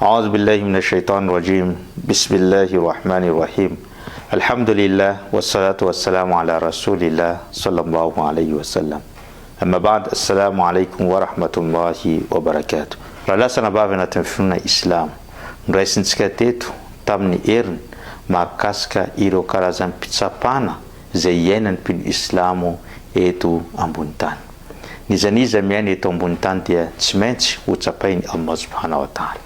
Aouzu billahi mina shaitan rajim Bismillahi rahmani rahim Alhamdulillah wassalatu wassalamu ala rasulillah sallallahu alayhi wasallam Amma ba'd Assalamu alaikum wa rahmatullahi wa barakatuh Raha lasa anabavy anatin'ny finoana islamo noraisintsika teto tamin'ny heriny mahakasika ireo karazam-pitsapana izay iainan'ny mpino islamo eto ambony tany. N'iza n'iza miaina eto ambony tany dia tsy maintsy ho tsapain'i Allah subhanahu wa ta'ala.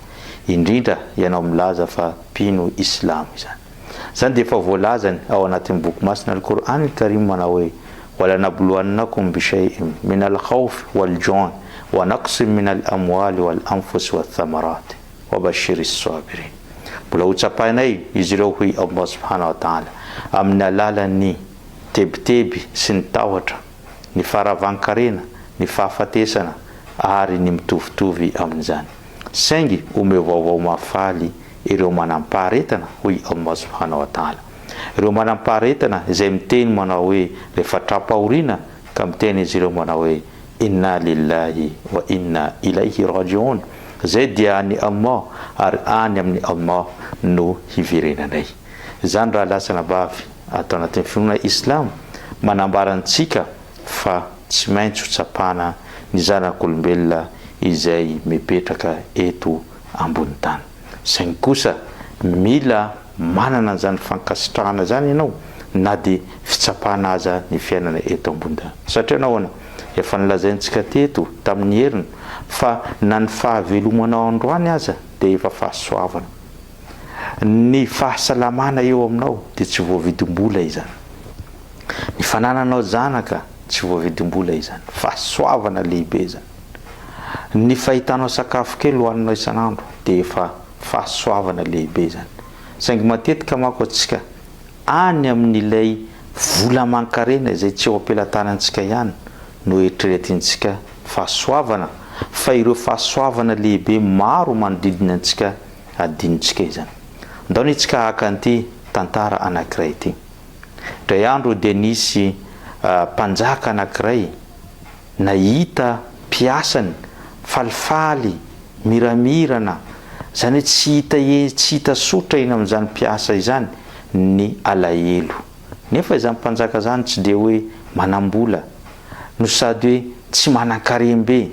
Indrindra ianao milaza fa mpino islamo izany. Izany dia efa voalazany ao anatin'ny boky masina Al-Qur'an Al-Karim manao hoe, Walanabluwannakum bishay'in min al-khawfi wal-ju'i wa naqsin min al-amwali wal-anfusi wath-thamarat wa bashiris sabirin. Mbola ho tsapainay izy ireo hoy Allah subhanahu wa ta'ala amin'ny alalan'ny tebiteby sy ny tahotra, ny faharavan-karena, ny fahafatesana ary ny mitovitovy amin'izany. Saingy omeo vaovao mahafaly ireo manam-paharetana, hoy Allah subhanahu wa ta'ala. Ireo manam-paharetana izay miteny manao hoe rehefa tra-pahoriana ka miteny izy ireo manao hoe, Inna lillahi wa inna ilayhi raji'un, izay dia an'i Allah ary any amin'i Allah no hiverenanay. Izany rahalahy sy anabavy ato anatin'ny finoana Islamo manambara antsika fa tsy maintsy ho tsapana ny zanak'olombelona izay mipetraka eto ambony tany. Saingy kosa mila manana an'izany fankasitrahana izany ianao na dia fitsapana aza ny fiainana eto ambony tany. Satria nahoana? Efa nolazaintsika teto tamin'ny heriny fa na ny fahavelomanao androany aza dia efa fahasoavana. Ny fahasalamana eo aminao dia tsy voavidim-bola izany. Ny fanananao zanaka tsy voavidim-bola izany. Fahasoavana lehibe izany. Ny fahitanao sakafo kely hohaninao isan'andro dia efa fahasoavana lehibe izany. Saingy matetika manko antsika any amin'ilay vola aman-karena izay tsy eo am-pelatanantsika ihany no eritreretintsika fahasoavana fa ireo fahasoavana lehibe maro manodidina antsika Adinontsika izany. Ndao anie tsika haka an'ity tantara anankiray ity. Indray andro dia nisy mpanjaka anankiray nahita mpiasany falifaly, miramirana, izany hoe tsy hita tsy hita sotra eny amin'izany mpiasa izany ny alahelo. Nefa izany mpanjaka izany tsy dia hoe manam-bola, no sady hoe tsy manan-karem-be,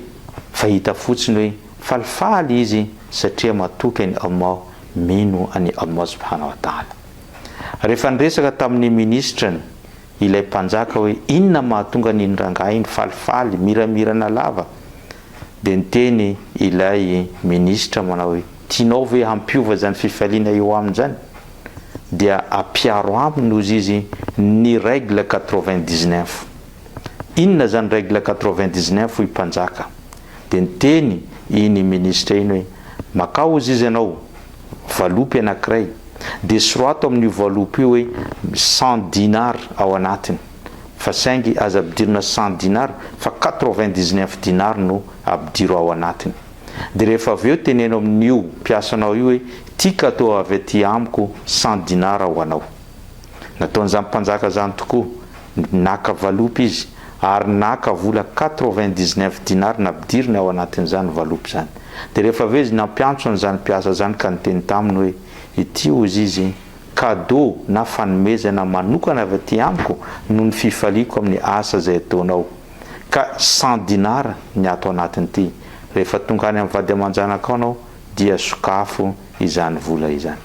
fa hita fotsiny hoe Falifaly izy satria matoky an'i Allah, mino an'i Allah subhanahu wa ta'ala. Rehefa niresaka tamin'ny minisitrany ilay mpanjaka hoe inona mahatonga an'iny rangahy iny falifaly, miramirana lava, dia niteny ilay minisitra manao hoe tianao ve hampiova izany fifaliana eo aminy izany? Dia ampiaro aminy hozy izy ny règle 99. Inona izany règle 99 hoy mpanjaka? Dia niteny iny minisitra iny hoe, Makà hozy izy ianao, valopy anankiray, dia sorato amin'io valopy io hoe cent dinars ao anatiny, fa saingy aza ampidirina cent dinars fa quatre-vingt-dix-neuf dinars no ampidiro ao anatiny. Dia rehefa avy eo teneno amin'io mpiasanao io hoe, ity cadeau avy aty amiko cent dinars ho anao. Nataon'izany mpanjaka izany tokoa, naka valopy izy, ary naka vola quatre-vingt-dix-neuf dinars nampidiriny ao anatin'izany valopy izany. Dia rehefa avy eo izy nampiantso an'izany mpiasa izany ka niteny taminy hoe, Ity, hozy izy, cadeau na fanomezana manokana avy aty amiko noho ny fifaliako amin'ny asa izay ataonao. Ka cent dinars ny ato anatin'ity. Rehefa tonga any amin'ny vady aman-janakao ianao dia sokafo izany vola izany.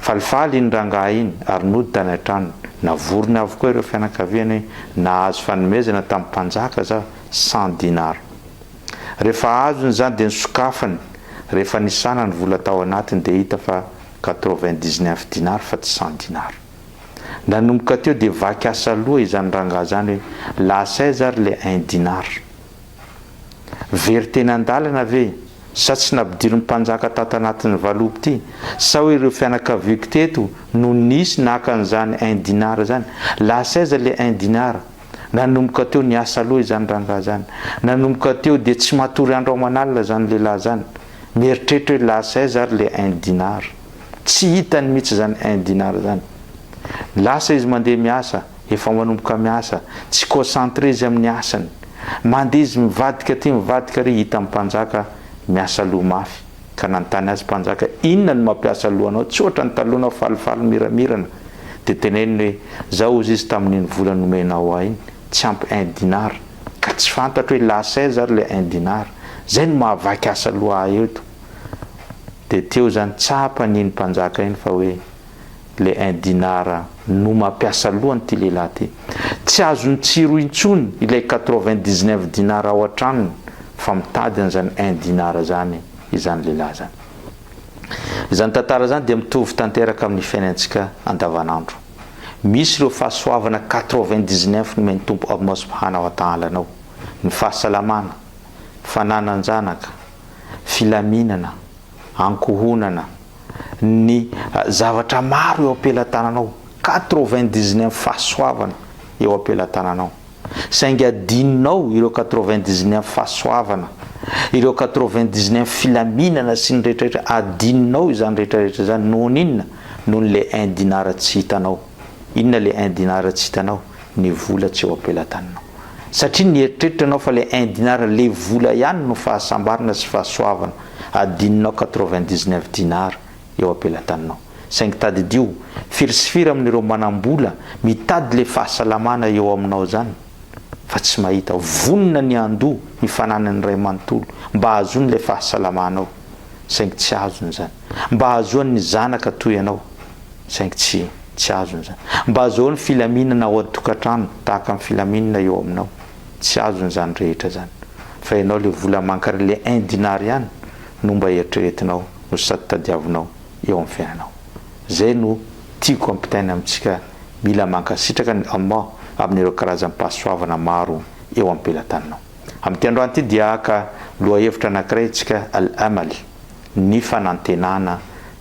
Falifaly iny rangahy iny ary nody tany an-tranony. Navoriny avokoa ireo fianakaviany hoe nahazo fanomezana tamin'ny mpanjaka za, cent dinars. Rehefa azony izany dia nosokafany, rehefa nisana ny vola tao anatiny dia hita fa quatre-vingt-dix-neuf dinars fa tsy cent dinars. Nanomboka teo dia vaky asa loha izany rangahy izany hoe lasa aiza ary ilay un dinar. Very teny an-dalana ve? Sa tsy nampidirin'ny mpanjaka tato anatin'ny valopy ity? Sa hoe ireo fianakaviako teto no nisy naka an'izany un dinar izany? Lasa aiza ilay un dinar? Nanomboka teo niasa loha izany rangahy izany. Nanomboka teo dia tsy matory andro aman'alina izany lehilahy izany. Mieritreritra hoe lasa aiza ary ilay un dinar? Tsy hitany mihitsy izany un dinar izany. Lasa izy mandeha miasa. Efa manomboka miasa, tsy concentré izy amin'ny asany. Mandeha izy mivadika aty mivadika ary hitan'ny mpanjaka miasa loha mafy. Ka nanontany azy mpanjaka, Inona no mampiasa loha anao? Tsy ohatra ny taloha anao falifaly miramirana. Dia teneniny hoe, Zao hozy izy tamin'iny vola nomenao ahy iny, tsy ampy un dinar. Ka tsy fantatro hoe lasa aiza ary ilay un dinar. Zay no mahavaky asa loha ahy eto. Dia teo izany tsapan'iny mpanjaka iny fa hoe ilay un dinar no mampiasa loha an'ity lehilahy ity. Tsy azony tsiro intsony ilay 99 dinar ao an-tranony fa mitady an'izany un dinar izany izany lehilahy izany. Izany tantara izany dia mitovy tanteraka amin'ny fiainantsika andavanandro. Misy ireo fahasoavana 99 nomen'ny Tompo Allah subhanahu wa ta'ala anao, ny fahasalamana, fananan-janaka, filaminana, ankohonana, ny zavatra maro eo am-pelatananao, 99 fahasoavana eo am-pelatananao. Saingy adinonao ireo 99 fahasoavana, ireo 99 filaminana sy ny rehetra rehetra, adinonao izany rehetra rehetra izany noho ny inona? Noho ny le un dinar tsy hitanao. Inona le un dinar tsy hitanao? Ny vola tsy eo am-pelatananao. Satria nieritreritra ianao fa le un dinar, le vola ihany no fahasambarana sy fahasoavana, adinonao 99 dinar eo am-pelatananao. Saingy tadidio, firy sy firy amin'ireo manam-bola mitady le fahasalamana eo aminao zany fa tsy mahita, vonona ny handoa ny fananany iray manontolo mba hahazoany le fahasalamanao, saingy tsy azony izany. Mba hahazoany ny zanaka toy anao, saingy tsy tsy azony izany. Mba hahazoany filaminana ao an-tokantrano tahaka ny filaminana eo aminao, tsy azony izany rehetra izany. Fa ianao le vola mankarena, le un dinar ihany no mba eritreretinao no sady tadiavinao eo amin'ny fiainanao. Izay no tiako ampitaina amintsika mila mankasitraka ny Allah amin'ireo karazam-pahasoavana maro eo am-pelatananao. Amin'ity androany ity dia haka lohahevitra anankiray isika Al-Amal, ny fanantenana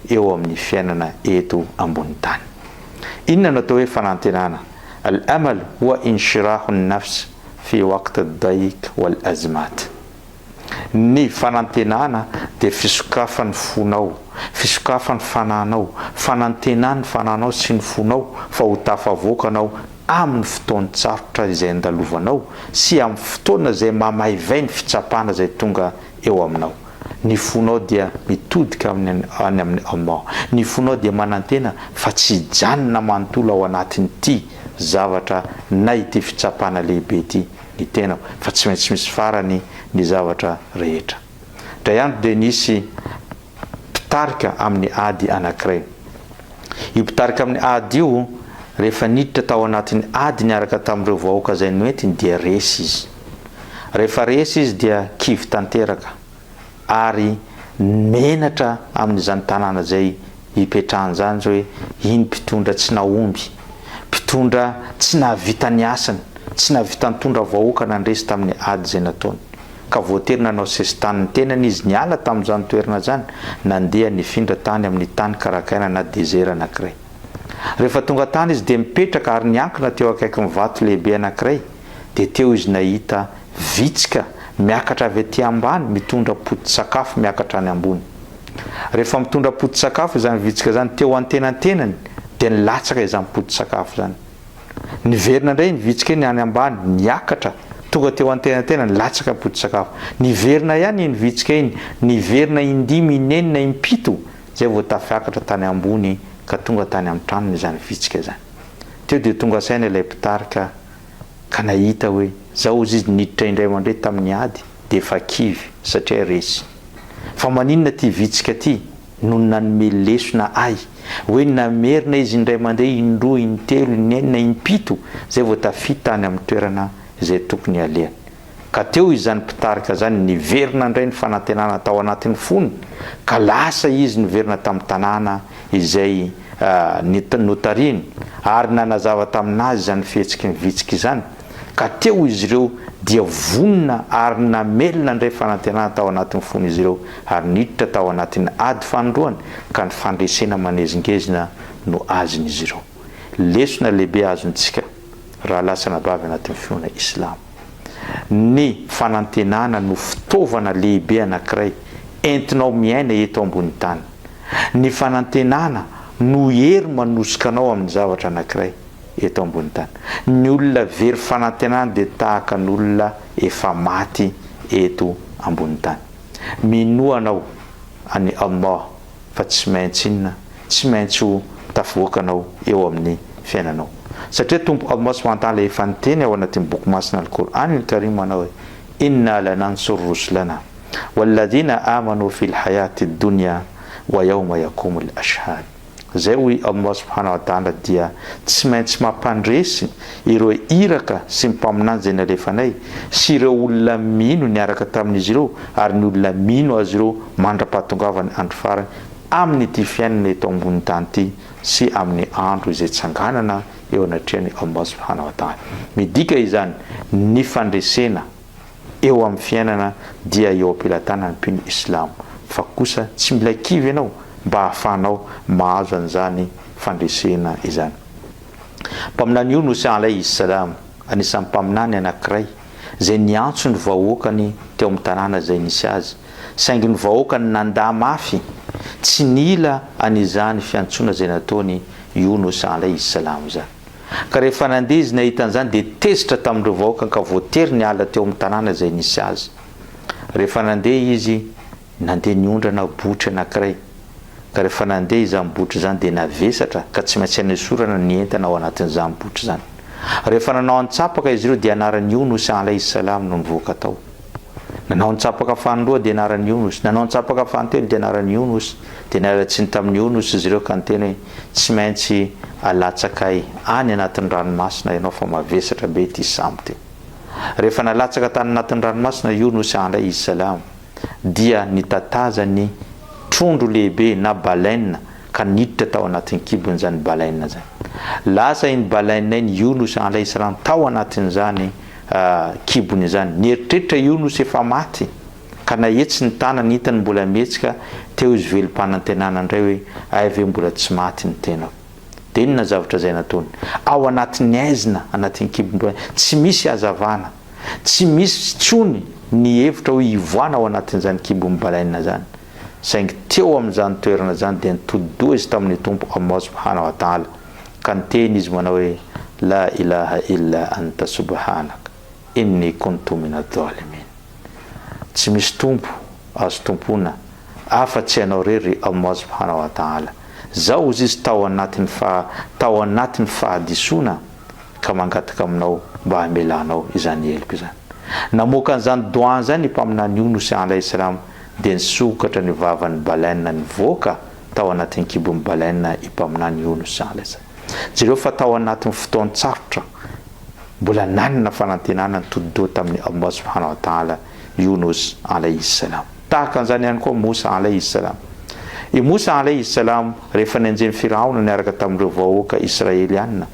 eo amin'ny fiainana eto ambony tany. Inona no atao hoe fanantenana? Al-amal huwa inshirahu an-nafs fi waqt ad-dayq wal-azmat. Ny fanantenana dia fisokafan'ny fonao, fisokafan'ny fanahinao, fanantenan'ny fanahinao sy ny fonao fa ho tafavoaka anao amin'ny fotoan-tsarotra izay andalovanao sy amin'ny fotoana izay mamaivay ny fitsapana izay tonga eo aminao. Ny fonao dia mitodika amin'ny any amin'i Allah. Ny fonao dia manantena fa tsy hijanona manontolo ao anatin'ity zavatra na ity fitsapana lehibe ity ny tenako fa tsy maintsy misy farany ny zavatra rehetra. Indray andro dia nisy mpitarika amin'ny ady anankiray. Io mpitarika amin'ny ady io, rehefa niditra tao anatin'ny ady niaraka tamin'ireo vahoaka izay noentiny dia resy izy. Rehefa resy izy dia kivy tanteraka ary menatra amin'izany tanàna izay hipetrahany izany izy hoe iny mpitondra tsy nahomby, mpitondra tsy nahavita ny asany, tsy nahavita nitondra vahoaka nandresy tamin'ny ady izay nataony. Ka voatery nanao sesitany ny tenany izy niala tamin'izany toerana izany, nandeha nifindra tany amin'ny tany karakaina na dezera anankiray. Rehefa tonga tany izy dia mipetraka ary niankina teo akaikin'ny vato lehibe anankiray, dia teo izy nahita vitsika miakatra avy aty ambany mitondra poti-tsakafo miakatra any ambony. Rehefa mitondra poti-tsakafo izany vitsika izany, teo antenantenany dia nilatsaka izany poti-tsakafo izany. Niverina indray iny vitsika iny any ambany, niakatra, tonga teo antenantenany, nilatsaka ny poti-tsakafo. Niverina ihany iny vitsika iny, niverina indimy, inenina, impito, izay vao tafiakatra tany ambony ka tonga tany amin'ny tranony izany vitsika izany. Teo dia tonga saina ilay mpitarika ka nahita hoe, zao hozy izy niditra indray mandeha tamin'ny ady dia efa kivy satria resy. Fa maninona ity vitsika ity no nanome lesona ahy hoe namerina izy indray mandeha indroa, intelo, inenina, impito zay vao tafita any amin'ny toerana izay tokony halehany. Ka teo izany mpitarika izany niverina indray ny fanantenana tao anatin'ny fony ka lasa izy niverina tamin'ny tanàna izay notarihiny ary nanazava tamin'azy izany fihetsiky ny vitsika izany ka teo izy ireo dia vonona ary namelona indray fanantenana tao anatin'ny fon'izy ireo ary niditra tao anatin'ny ady fanindroany ka ny fandresena manezingezina no azon'izy ireo. Lesona lehibe azontsika rahalahy sy anabavy anatin'ny finoana islamo. Ny fanantenana no fitaovana lehibe anankiray entinao miaina eto ambony tany. Ny fanantenana no hery manosika anao amin'ny zavatra anankiray eto ambony tany. Ny olona very fanantenana dia tahaka ny olona efa maty eto ambony tany. Minoa anao. an'i Allah fa tsy maintsy inona? Tsy maintsy ho tafavoakanao eo amin'ny fiainanao. Satria Tompo Allah subhanahu wa ta'ala efa niteny ao anatin'ny boky masina Al-Qur'an Al-Karim manao hoe, Inna lanansur rusulana walladhina amanu fil hayati dunya wa yawma yaqumul ashhad. Izay hoy Allah subhanahu wa ta'ala dia tsy maintsy mampandresy ireo iraka sy ny mpaminany izay nalefanay sy ireo olona mino niaraka tamin'izy ireo ary ny olona mino azy ireo mandra-pahatongavany andro farany amin'ity fiainana eto ambony tany ity sy amin'ny andro izay tsanganana eo anatrehan'i Allah subhanahu wa ta'ala. Midika izany ny fandresena eo amin'ny fiainana dia eo am-pelatanan'ny mpino islamo, fa kosa tsy mila kivy ianao mba hahafahanao mahazo an'izany fandresena izany. Mpaminany Yunus alayhi salam, anisan'ny mpaminany anankiray izay niantso ny vahoakany teo amin'ny tanàna izay nisy azy, saingy ny vahoakany nandà mafy, tsy nila an'izany fiantsoana izay nataony Yunus alayhi salam izany. Ka rehefa nandeha izy nahita an'izany dia tezitra tamin'ireo vahoakany ka voatery niala teo amin'ny tanàna izay nisy azy. Rehefa nandeha izy, nandeha niondrana botry anankiray. Ka rehefa nandeha izany botry izany dia navesatra ka tsy maintsy anesorana ny entana ao anatin'izany botry izany. Rehefa nanao antsapaka izy ireo dia anaran'i Yunus alayhi salam no nivoaka tao. Nanao antsapaka faharoa dia anaran'i Yunus, nanao antsapaka fahatelo dia anaran'i Yunus, dia niala tsiny tamin'i Yunus izy ireo ka niteny hoe, Tsy maintsy alatsakay any anatin'ny ranomasina ianao fa mavesatra be ity sambo ity. Rehefa nalatsaka tany anatin'ny ranomasina Yunus alayhi salam dia nitataza ny trondro lehibe na baleine ka niditra tao anatin'ny kibony izany baleine izany. Lasa iny baleine iny Yunus alayhi salam tao anatin'izany kibony izany. Nieritreritra Yunus efa maty ka nahetsy ny tanany hitany mbola mihetsika, teo izy velom-panantenana indray hoe ay ve mbola tsy maty ny tenako. Dia inona ny zavatra izay nataony? Ao anatin'ny aizina, anatin'ny kibon-dohany, tsy misy hazavana, tsy misy intsony ny hevitra hoe hivoana ao anatin'izany kibon'ny baleine izany. Saingy teo amin'izany toerana izany dia nitodi-doha izy tamin'ny Tompo Allah subhanahu wa ta'ala ka niteny izy manao hoe, La ilaha illa anta subhanak, inni kuntu minadh-dhalimin. Tsy misy Tompo azo tompoina afa tsy Ianao irery ry Allah subhanahu wa ta'ala. Zaho hozy izy tao anatin'ny faha tao anatin'ny fahadisoana ka mangataka aminao mba hamelanao izany heloka izany. Namoaka an'izany doua izany i Mpaminany Yunus alayhi salam dia nisokatra ny vavan'ny baleine nivoaka tao anatin'ny kibon'ny baleine i Mpaminany Yunus alayhi salam. Jereo fa tao anatin'ny fotoan-tsarotra mbola nanana fanantenana nitodi-doha tamin'i Allah subhanahu wa ta'ala Yunus alayhi salam. Tahaka an'izany ihany koa Mosa alayhi salam. I Mosa alayhi salam rehefa nenjehin'i Firaona niaraka tamin'ireo vahoaka Israeliana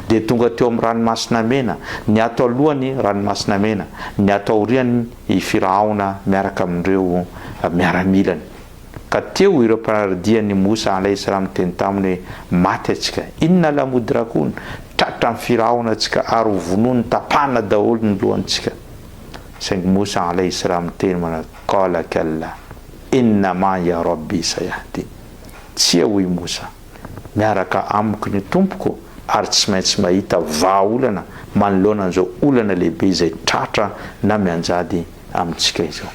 dia tonga teo amin'ny ranomasina mena, ny ato alohany ranomasina mena, ny ato aoriany i Firaona miaraka amin'ireo miaramilany. Ka teo ireo mpanara-dia an'i Mosa alaihi salam niteny taminy hoe, Maty antsika, inna la mudrakun, tratran'i Firaona antsika ary ho vonoiny tapahana daholo ny lohantsika. Saingy Mosa alaihi salam niteny manao, Qala kalla, inna ma'iya Rabbi sayahdin. Tsia hoy Mosa, miaraka amiko ny Tompoko ary tsy maintsy mahita vahaolana manoloana an'izao olana lehibe izay tratra na mianjady amintsika izao.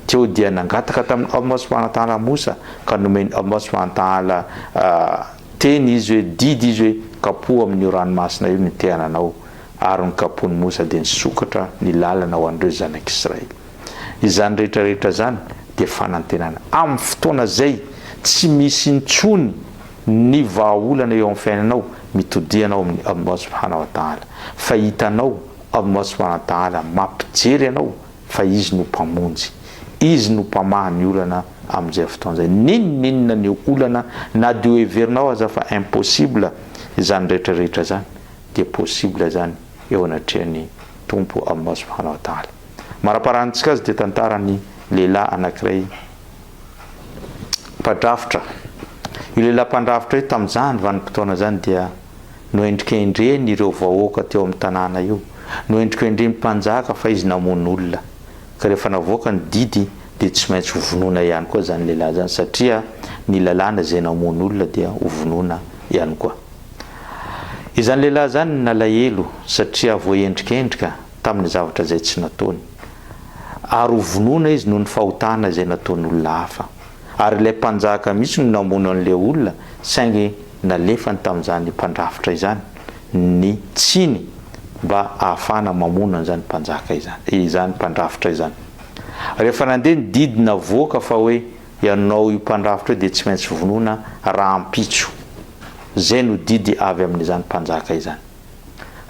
Teo dia nangataka tamin'i Allah subhanahu wa ta'ala Mosa ka nomen'i Allah subhanahu wa ta'ala teny izy hoe, didy izy hoe, kapoho amin'io ranomasina io ny tehananao, ary nokapohin'i Mosa dia nisokatra ny lalana ho an'ireo zanak'Israely. Izany rehetra rehetra izany dia fanantenana. Amin'ny fotoana izay tsy misy intsony ny vahaolana eo amin'ny fiainanao, mitodiha anao amin'i Allah subhanahu wa ta'ala fa hitanao Allah subhanahu wa ta'ala mampijery anao fa Izy no Mpamonjy. Izy no Mpamaha ny olana amin'izay fotoana izay. N'inon'inona ny olana, na dia ho heverinao aza fa impossible izany rehetra rehetra izany, dia possible izany eo anatrehan'ny Tompo Allah subhanahu wa ta'ala. Maraparantsika azy dia tantaran'ny lehilahy anankiray mpadrafitra. Io lehilahy mpandrafitra io tamin'izany vanim-potoana izany dia Noendrikendreny ireo vahoaka teo amin'ny tanàna io. Noendrikendren'ny mpanjaka fa izy namono olona. Ka rehefa navoaka ny didy dia tsy maintsy ho vonoina ihany koa izany lehilahy izany satria ny lalàna izay namono olona dia ho vonoina ihany koa. Izany lehilahy izany nalahelo satria voaendrikendrika tamin'ny zavatra izay tsy nataony. Ary ho vonoina izy noho ny fahotana izay nataon'olona hafa. Ary ilay mpanjaka mihitsy no namono an'ilay olona saingy nalefany tamin'izany mpandrafitra izany ny tsiny mba ahafahana mamono an'izany mpanjaka izany, izany mpandrafitra izany. Rehefa nandeha ny didy navoaka fa hoe ianao io mpandrafitra io dia tsy maintsy vonoina rahampitso. Izay no didy avy amin'izany mpanjaka izany.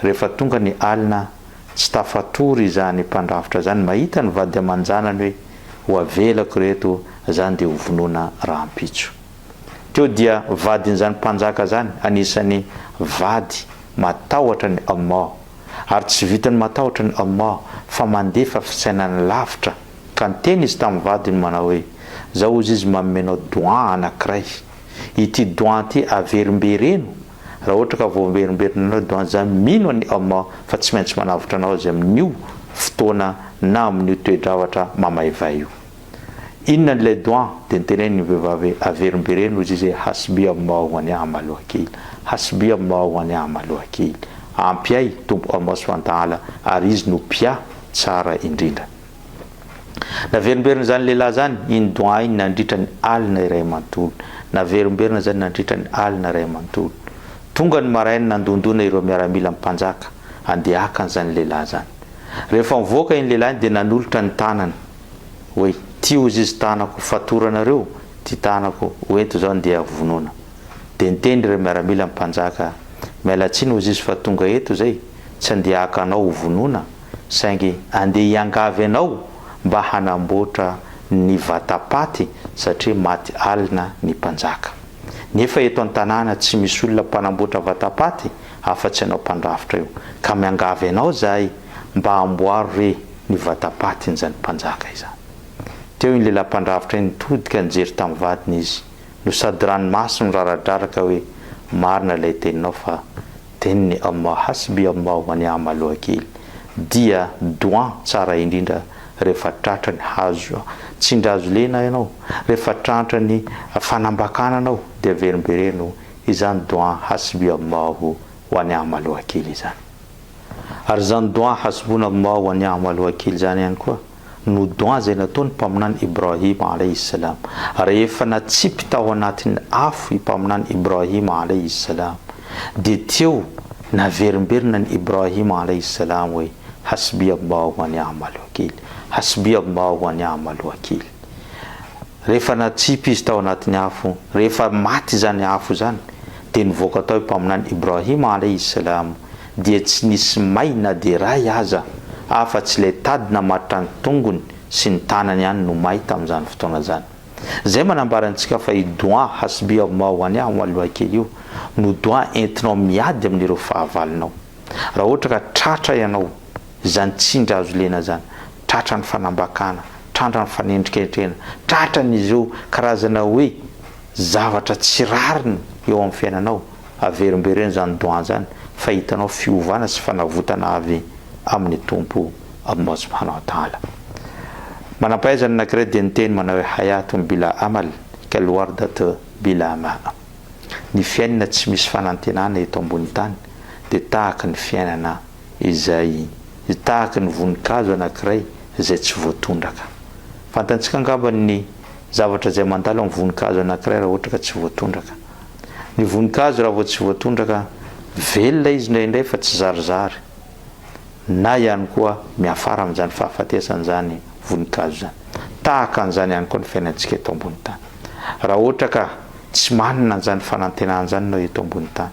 Rehefa tonga ny alina, tsy tafatory izany mpandrafitra izany, mahita ny vady aman-janany hoe ho avelako ireto, izany dia ho vonoina rahampitso. Teo dia vadin'izany mpanjaka izany, anisan'ny vady matahotra an'i Allah, ary tsy vitan'ny matahotra an'i Allah fa mandefa fisainana lavitra, ka niteny izy tamin'ny vadiny manao hoe, Zao hozy izy manome anao doua anankiray, ity doua ity averimbereno, raha ohatra ka voaverimberina anao doua izany mino an'i Allah fa tsy maintsy manavotra anao izy amin'io fotoana na amin'io toe-javatra mamaivay io. Inona ilay doua? Dia niteneniny ny vehivavy hoe, Averimbereno hozy izy hoe, Hasbi Allahu wa ni'mal wakil, Hasbi Allahu wa ni'mal wakil, Ampy ahy Tompo Allah subhanahu wa ta'ala ary Izy no Mpiahy tsara indrindra. Naverimberina izany lehilahy izany iny doua iny nandritra ny alina iray manontolo. Naverimberina izany nandritra ny alina iray manontolo. Tonga ny maraina nandondona ireo miaramilan'ny mpanjaka handeha haka an'izany lehilahy izany. Rehefa nivoaka iny lehilahy iny dia nanolotra ny tanany. Hoe, ty hozy izy tanako fatoranareo, ty tanako hoento zao ndeha vonoina. De niteny ireo miaramila ny mpanjaka, miala tsiny hozy izy fa tonga eto zay, tsy andeha haka anao ho vonoina, saingy andeha hiangavy anao mba hanamboatra ny vata-paty satria maty alina ny mpanjaka. Nefa eto an-tanàna tsy misy olona mpanamboatra vata-paty afa-tsy ianao mpandrafitra io, ka miangavy anao zahay mba amboaro re ny vata-patin'izany mpanjaka izany. Teo iny lehilahy mpandrafitra iny nitodika nijery tamin'ny vadiny izy, no sady ranomaso niraradraraka hoe, Marina ilay teninao fa tenin'i Allah, Hasbi Allah wa ni'mal wakil, dia doua tsara indrindra rehefa tratra ny hazo tsindry hazo lena ianao, rehefa tratra ny fanambakana anao dia averimbereno izany doua Hasbi Allah wa ni'mal wakil izany. Ary izany doua Hasbuna Allah wa ni'mal wakil izany ihany koa no doua izay nataon'ny Mpaminany Ibrahim alayhi salam. Rehefa natsipy tao anatin'ny afo i Mpaminany Ibrahim alayhi salam dia teo naverimberina an'i Ibrahim alayhi salam hoe Hasbi Allah wa ni'mal wakil, Hasbi Allah wa ni'mal wakil. Rehefa natsipy izy tao anatin'ny afo, rehefa maty izany afo izany, dia nivoaka tao i Mpaminany Ibrahim alaihi salam, dia tsy nisy may na dia iray aza, afa-tsy ilay tady namatotra ny tongony sy ny tanany ihany no may tamin'izany fotoana izany. Izay manambara antsika fa io doua Hasbi Allah wa ni'mal wakil io no doua entinao miady amin'ireo fahavalonao. Raha ohatra ka tratra ianao, izany tsindry azo lena izany, tratra ny fanambakana, trandra ny fanendrikendrena, tratran' izeo karazana hoe zavatra tsy rariny eo amin'ny fiainanao, averimbereno izany doua izany fa hitanao fiovana sy fanavotana avy amin'ny Tompo Allah subhanahu wa ta'ala. Manampahaizana anankiray dia niteny manao hoe hayatun bila amal kal wardat bila ma'. Ny fiainana tsy misy fanantenana eto ambony tany dia tahaka ny fiainana izay tahaka ny voninkazo anankiray izay tsy voatondraka. Fantantsika angamba ny zavatra izay mandalo amin'ny voninkazo anankiray raha ohatra ka tsy voatondraka. Ny voninkazo raha vao tsy voatondraka, velona izy indraindray fa tsy zarizary, na ihany koa miafara amin'izany fahafatesana izany voninkazo izany. Tahaka an'izany ihany koa ny fiainantsika eto ambony tany. Raha ohatra ka tsy manana an'izany fanantenana izany ianao eto ambony tany,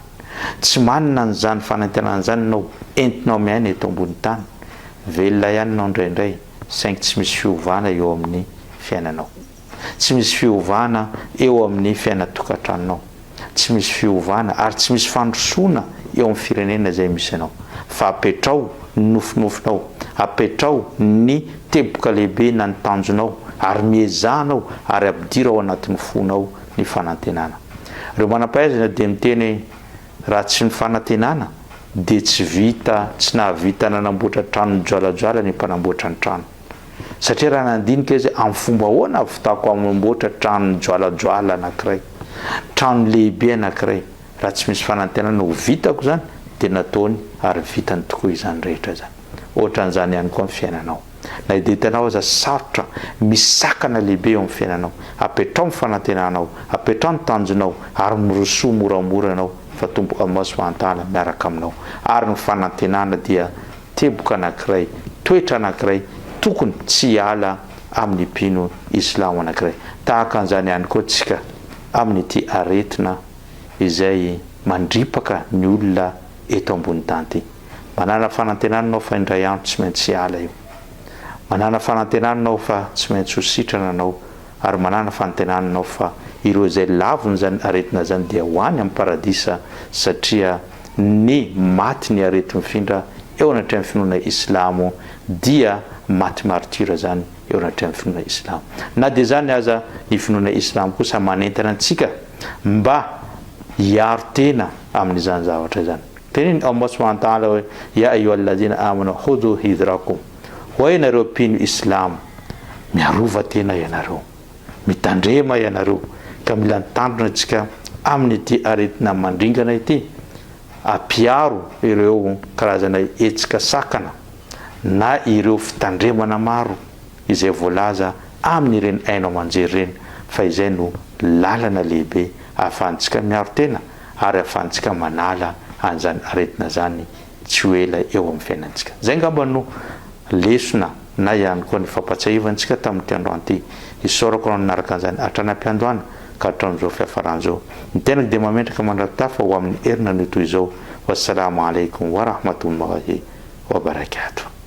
tsy manana an'izany fanantenana izany ianao entinao miaina eto ambony tany, velona ihany ianao indraindray saingy tsy misy fiovana eo amin'ny fiainanao. Tsy misy fiovana eo amin'ny fiainan-tokantranonao. Tsy misy fiovana ary tsy misy fandrosoana eo amin'ny firenena izay misy anao. Fa apetrao ny nofinofinao, apetrao ny teboka lehibe na ny tanjonao ary miezaha anao ary ampidiro ao anatin'ny fonao ny fanantenana. Ireo manam-pahaizana dia miteny hoe raha tsy ny fanantenana dia tsy vita, tsy nahavita nanamboatra trano mijoalajoala ny mpanamboatra ny trano. Satria raha nandinika izy amin'ny fomba ahoana ahavitako hamamboatra trano mijoalajoala anankiray, trano lehibe anankiray, raha tsy misy fanantenana ho vitako izany, dia nataony ary vitany tokoa izany rehetra izany. Ohatran'izany ihany koa ny fiainanao. Na dia hitanao aza sarotra, misy sakana lehibe eo amin'ny fiainanao, apetraho ny fanantenanao, apetraho ny tanjonao ary mirosoa moramora ianao fa Tompo Allah subhanahu wa ta'ala miaraka aminao. Ary ny fanantenana dia teboka anankiray, toetra anankiray tokony tsy hiala amin'ny mpino islamo anankiray. Tahaka an'izany ihany koa tsika amin'ity aretina izay mandripaka ny olona eto ambony tany ity. Manàna fanantenana anao fa indray andro tsy maintsy hiala io. Manàna fanantenana anao fa tsy maintsy ho sitrana anao ary manàna fanantenana anao fa ireo izay lavon'izany aretina izany dia ho any amin'ny paradisa satria ny maty ny areti-mifindra eo anatrehan'ny finoana islamo dia maty martyr izany eo anatrehan'ny finoana islamo. Na dia izany aza ny finoana islamo kosa manentana antsika mba hiaro tena amin'izany zavatra izany. Teneniny Allah subhanahu wa ta'ala hoe, Ya ayyuhallazina amanu khudhu hidrakum, Hoy ianareo mpino islamo, miarova tena ianareo, mitandrema ianareo, ka mila mitandrina antsika amin'ity aretina mandringana ity, ampiaro ireo karazana hetsika sakana na ireo fitandremana maro izay voalaza amin'ireny haino aman-jery ireny fa izay no lalana lehibe ahafahantsika miaro tena ary ahafahantsika manala an'izany aretina izany tsy ho ela eo amin'ny fiainantsika. Izay angamba no lesona na ihany koa ny fampatsiahivantsika tamin'ity androany ity. Isaorako anao nanaraka an'izany hatrany am-piandohana ka hatramin'izao fiafarana izao. Ny tenako dia mametraka mandra-pitafa ho amin'ny herinanio toy izao. Wassalamo alaikum wa rahmatullahi wa barakatuh.